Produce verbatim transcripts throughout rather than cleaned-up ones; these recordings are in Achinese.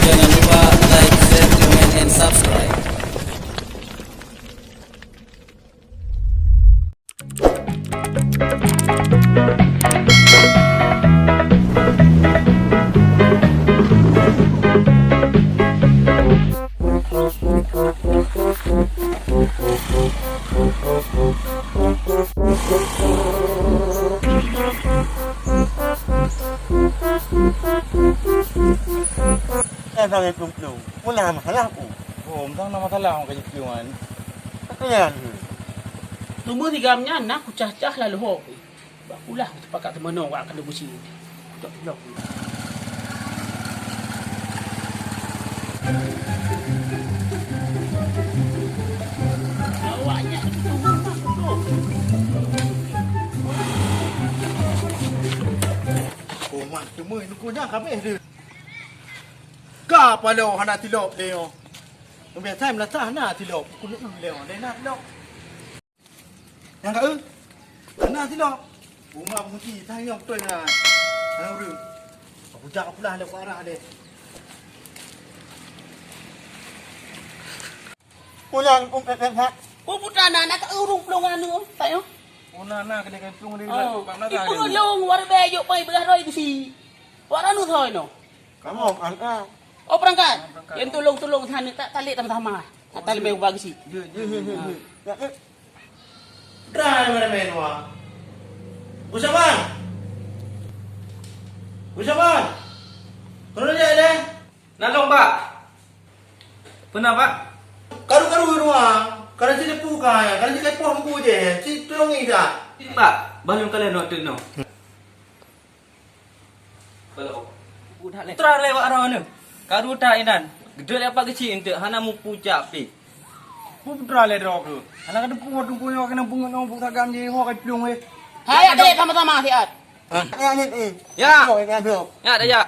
Jangan lupa like, share, comment, and subscribe. Eh, sabe plueng-plueng. Meunan masalah ku. Oh, meunan na masalah ngon kajih plueng nyan. Nyan. Teuma sigam nyan na kucah-cah lalu ho. Bah kulah sepakat teumanoe wak keuneuk beusi. Kutok tulok. Awak nyan beutôi. Komat cuma ini kunyah habis dia. Ka paloe hana tilop lé nyoe. Nyang biasa meunasah na tilop, keuneuk eu lé nyoe, lé na tilop. Nyang ka eu, na tilop. Bunga muji, tanyong beutôi na. Hana ureueng. Aku jak aku lah lé ku arah deh. Pulang, um, eh, eh, eh. Peue putra na, na ka eu ureueng peulong anu, tak yo? Oh, na, na, kena kena peulong dia. Oh, bak mata itu dia. Long, war bèe jok pai beurah roi beusi. Wak ranu thoi noh. Kamoe angka. Oh, peurangkat. Peurangkat. Yang tulông-tulông sana tak talek sama-sama. Nak talek main ubah gesi. Jeuet, jeuet, jeuet, jeuet. Dah ramai-ramai dua. Gus Abang. Gus Abang. Turun aja deh. Nalong, Pak. Pernah, Pak? Karu-karu dua. Kalau sini buka ya, kalau sini poh buku je. Si tolong ni dah. Pak, balum kalian nak tengok. Putra lewat arah mana? Karu tak inan. Gedek lewat kecil entuk hana mupu cak pi. Putra le droe ke? Hana kena pungo tungku nyoe kena pungo nyoe buk sagam je ho kai plueng weh. Hai, ada sama-sama siat. Ah, ya ni eh. Ya. Oh, ya tu. Ya dah ya.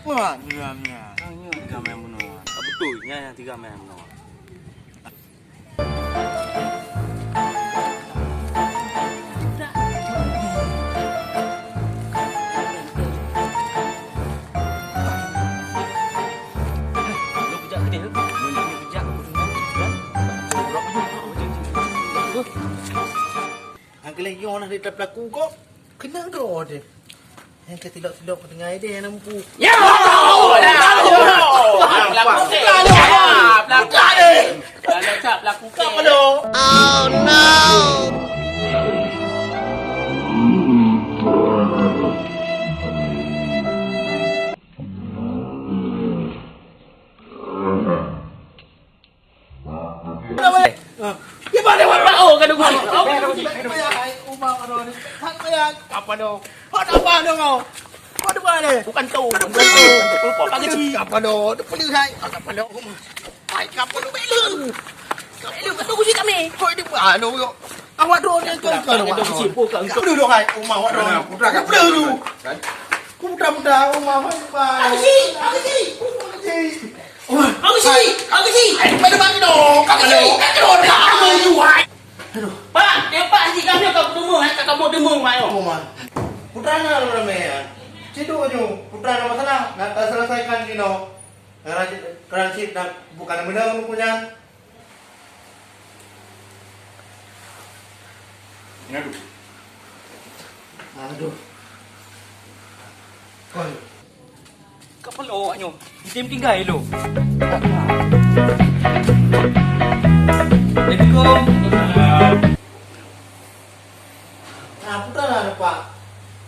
Wah, tiga mia. Tiga mia bunoe. Ah, betul, nya yang tiga mia bunoe. Angkle nyoe nah di pelaku kok kena draw deh. Yang ketilok-tilok tinggai deh yang nampu. Ya! Pelaku kek. Pelaku kek. Pelaku kek. Oh no! Di mana wak? Di mana wak? Oh, kena guna. Apa dong? Apa dong? Apa dong? Bukan tu. Bukan tu. Apa kecil? Apa dong? Apa dong? Hai, kamu lu belu. Belu, kau tunggu sini kami. Kau di mana? Awak dulu ni kau kau. Kau dulu hai, rumah awak dulu. Putra kau dulu. Putra putra rumah awak. Apa sih? Apa sih? Apa sih? Apa sih? Pada mana dong? Apa sih? Apa sih? Aduh. Pak, dia Pak Haji kami kat Kutumu, eh, kat Kampung Timu, Mak, yo. Oh, man. Putra na ramai ya. Situ aja. Putra na masalah. Nak tak selesaikan kino. Kerana, kerana cit nak bukan benda aku punya. Aduh. Aduh. Kepala awak nyoh. Item tinggai lo. Assalamualaikum. Nah, putar lah, Pak.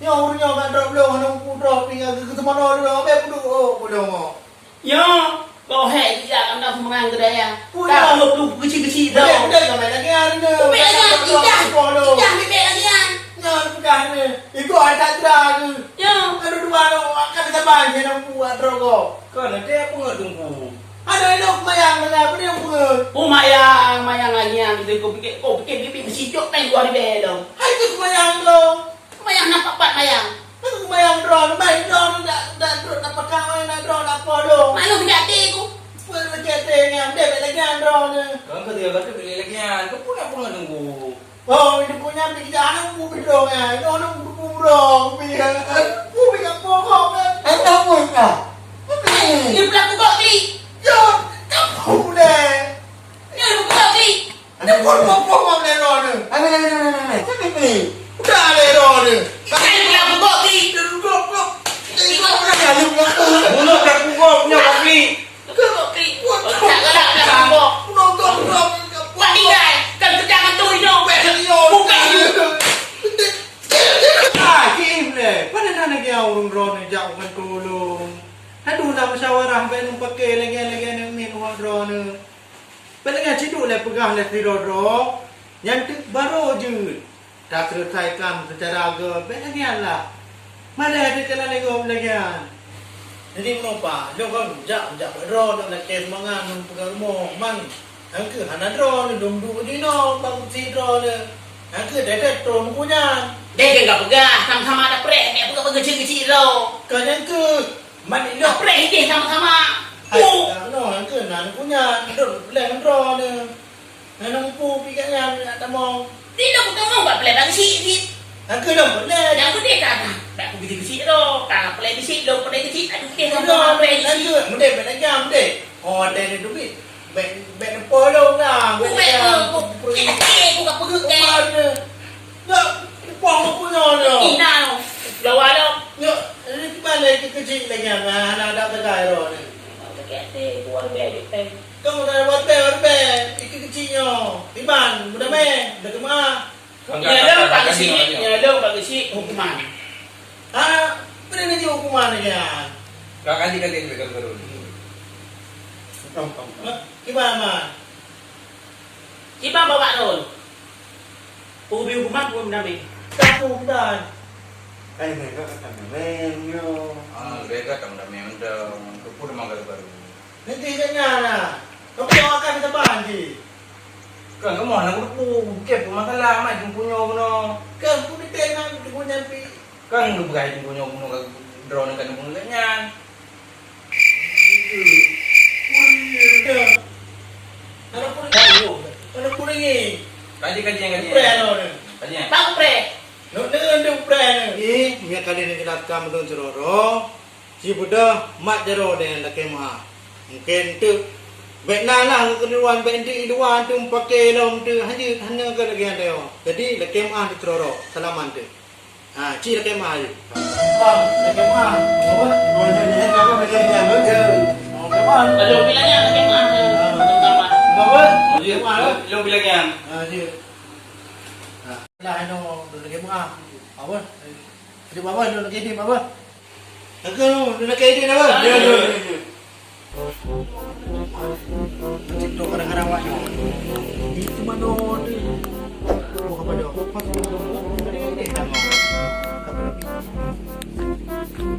Nyoh ureueng nyoh kat drop lo, hana putra, pinga ke, ke temono dulu, habis puduk, oh, puduk, oh. Nyoh, kau hek jijak kandang seumangang keu dayah. Punya. Ka peuet ploh keuchik-keuchik tau. Beudôh, beudôh, sampai lagi hari ni. Ubek lagi, indah. Indah, bibek lagi, ah. Nyoh, peugah ni. Iku ada tak terang. Nyoh. Ada dua orang, akan sabar, saya nampu buat rokok. Kau nanti apa nggak tunggu? Ada elok mayang, mana apa dia buat? Oh, mayang, mayang lagi yang itu. Kau pikir, kau pikir bibit besi jok, teng dua ribu elok. Hai, tu mayang tu. Payah Hana pat-pat mayang. Hana mayang droeneuh, bai droeneuh dak, dak trok dak peugah mayang droeneuh dak po dong. Malu sakét até ku. Peue sakét até nyan, deh bèk lagèe nyan droeneuh. Kang ka dia kata bèk lagèe nyan, kau pun nak peungeut nunggu. Oh, itu punya tiga anak bu bidong ya. Itu anak bu bidong. Bu bidong bohong kan. Ai tahu ka. Ni pelaku kok klik. Yo, kamu deh. Ni pelaku kok klik. Ada pun bohong deh lo ni. Ada ada ada ada. Kok klik. Udah deh lo ni. Ni pelaku kok klik. Duduk kok. Ini kok udah lalu belakang. Mulut pelaku kok punya kok klik. Kok klik. Waduh. Tak galak pelaku kok. Udah udah udah. Wah tinggal. Kan kerja ngantuk itu. Bukan. Ah, jiim lé. Pane na lagèe ureueng droeneuh jak u kantô lôn. Aduh, lam musyawarah bèk lôn paké lagèe-lagèe nyan miet umat droeneuh. Bèk lagèe nyan, ciduek lé peugah lé sidroe-droe, nyan teuk barô jeuet. Taseuleusaikan seucara agam, bèk lagèe nyan lah. Malèe teuka lagèe gob lagèe nyan. Jadi meunoe, Pak, lôn kan jak, jak bak droeneuh, lôn lakèe sumbangan, lôn peugah rumoh, man. Nyang keuh hana droeneuh, lôn duek jinoe bak kursi droeneuh. Nyang keuh dèh-dèh trôn buku nyan. Dèh keuh ka peugah, sama-sama tapreh, meupeugah-peugah keuchik-keuchik droe. Ka nyang keuh, man ilok. Tapreh idéh sama-sama. Hai, oh. Ka keunoe, nyang keuh na buku nyan, lôn peulèh ngon droeneuh. Hana mupu pih gobnyan nak tamong. Di lôn tamong bak peulèh bak keuchik cit. Nyang keuh lôn peulèh. Nyang udeh ka, ka. Bak keuchik-keuchik droe, ka peulèh keuchik, lôn peulèh keuchik, aduh, udeh sama-sama peulèh keuchik. Nyang keuh, mudeh, bèk lagèe nyan, mudeh. Oh, dèh ni duit. Bèk, bèk neupôi lôn lah, bèk neupôi lôn. Bèk neupôi lôn. Eh, eh, buka perut, eh. Bukan, eh. Nak, neupôi lôn punya ni. Ina lôn. Lawa lôn. Nak, ini kiban lagi kecil lagi, ah, anak dak tegai lôn ni. Sakit hati, keluar beg, eh. Kamu dah buat beg, buat beg. Iki kecil nyo. Kiban, mudah meh, dah kemah. Nyan lôn bak keuchik, nyan lôn bak keuchik hukuman. Ah, bri laju hukuman lagèe nyan. Ka kaji-kaji lé ka baru. Kiban, Man? Kiban bak lôn. Peue hukuman, peue damé. Ka peue hukuman. Ai, mereka kata damé, yo. Ah, mereka kata damé mantong. Keu peue teuma baru-baru. Nanti kat nyan na. Kau bawa akan saban jih. Kan kamoe hana geupeue, bukon peue masalah, mat jumpu nyoe bunoe. Kan peue detail nyan, jumpu nyan pi. Kan geupeugah jumpu nyoe bunoe ka droeneuh kan bunoe nyan. Ada pun, ada pun lagi. Kaji, kaji, kaji. Preh lo ni. Kaji. Bang preh. Lo ni, lo ni preh ni. Ni, minyak kali ni jelaskan betul ceroro. Sibeudôh mat jaroe nyan lakèe meu'ah. Mungken teuk bèk na lah keukeuluan, bèk enteuk i luwa teuk meupaké lom teuk, hanjeuet hana keu lagèe nyan. Jadi lakèe meu'ah di keudroe, salaman teuk. Ha, ci lakèe meu'ah jih. Bang, lakèe meu'ah. Apa? Oh, nyan, nyan, apa, nyan, nyan, nyan. Oh, lakèe meu'ah. Kalau bilang nyan lakèe meu'ah. Ah. Lakèe meu'ah. Apa? Oh, iya. Lakèe meu'ah, apa? Lo bilang nyan. Ah, iya. Ah. Lah, eno, lakèe meu'ah. Apa? Aduh, apa? Lo lakèe meu'ah, apa? Aku, dia nak kayak dia, apa? Ya, ya, ya, ya. Cipta kadang-kadang awak ni. Itu mana tu? Bukan pada apa tu? Ada yang dia dah mau. Apa lagi?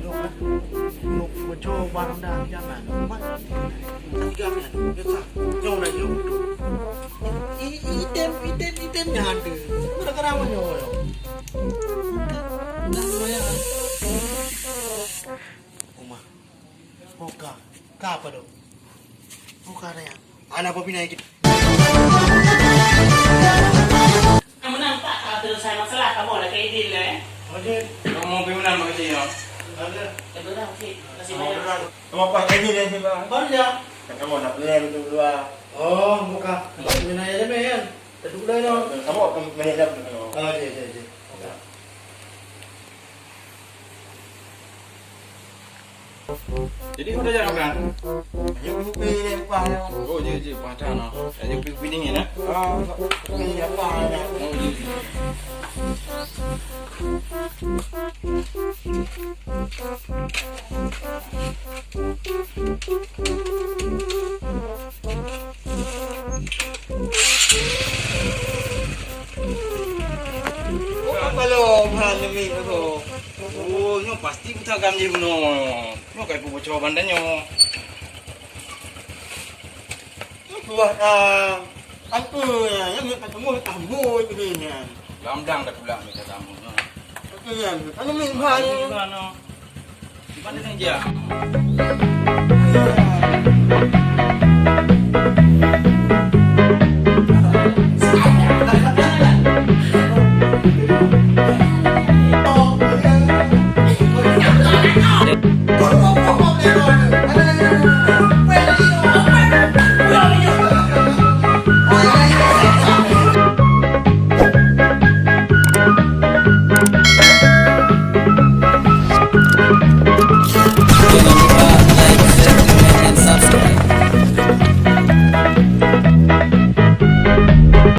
Lu kan? Lu, lu coba dah jangan. Tiga kan? Biasa. Jauh dah jauh. I-, item, item, item nyan tu. Kadang-kadang mana orang? Dah lumayan. Uma. Oka. Ka apa tu? Oka raya. Anak apa pinai kita? Kamu nampak tak selesai masalah kamu ada kayak ini, eh? Oke. Kamu mau gimana, Bang Haji, ya? Ada. Kebetulan, Cik. Terima kasih banyak. Kamu apa kayak ini, Bang? Baru ya. Kan kamu nak beli betul dua. Oh, buka. Nak beli aja, men. Tadi udah, no. Kamu apa beli dah? Oh, iya, iya, iya. Oke. Jadi, udah jarang kan? Hanya kopi dia, Pak. Oh, iya, iya, Pak, dah, no. Hanya kopi, kopi dingin, eh? Ah, kopi dia, Pak. Oh, iya, iya. Oh, kalau bahan demi tu. Oh, nyoe pasti buta gam je bunoe. Nyoe kai peuboco banda nyoe. Buat, ah, apa ya? Yang nak ketemu tamu itu ni. Gamdang dah pulang minta tamu. Anu min ban. Gimana? Gimana nih, Jang?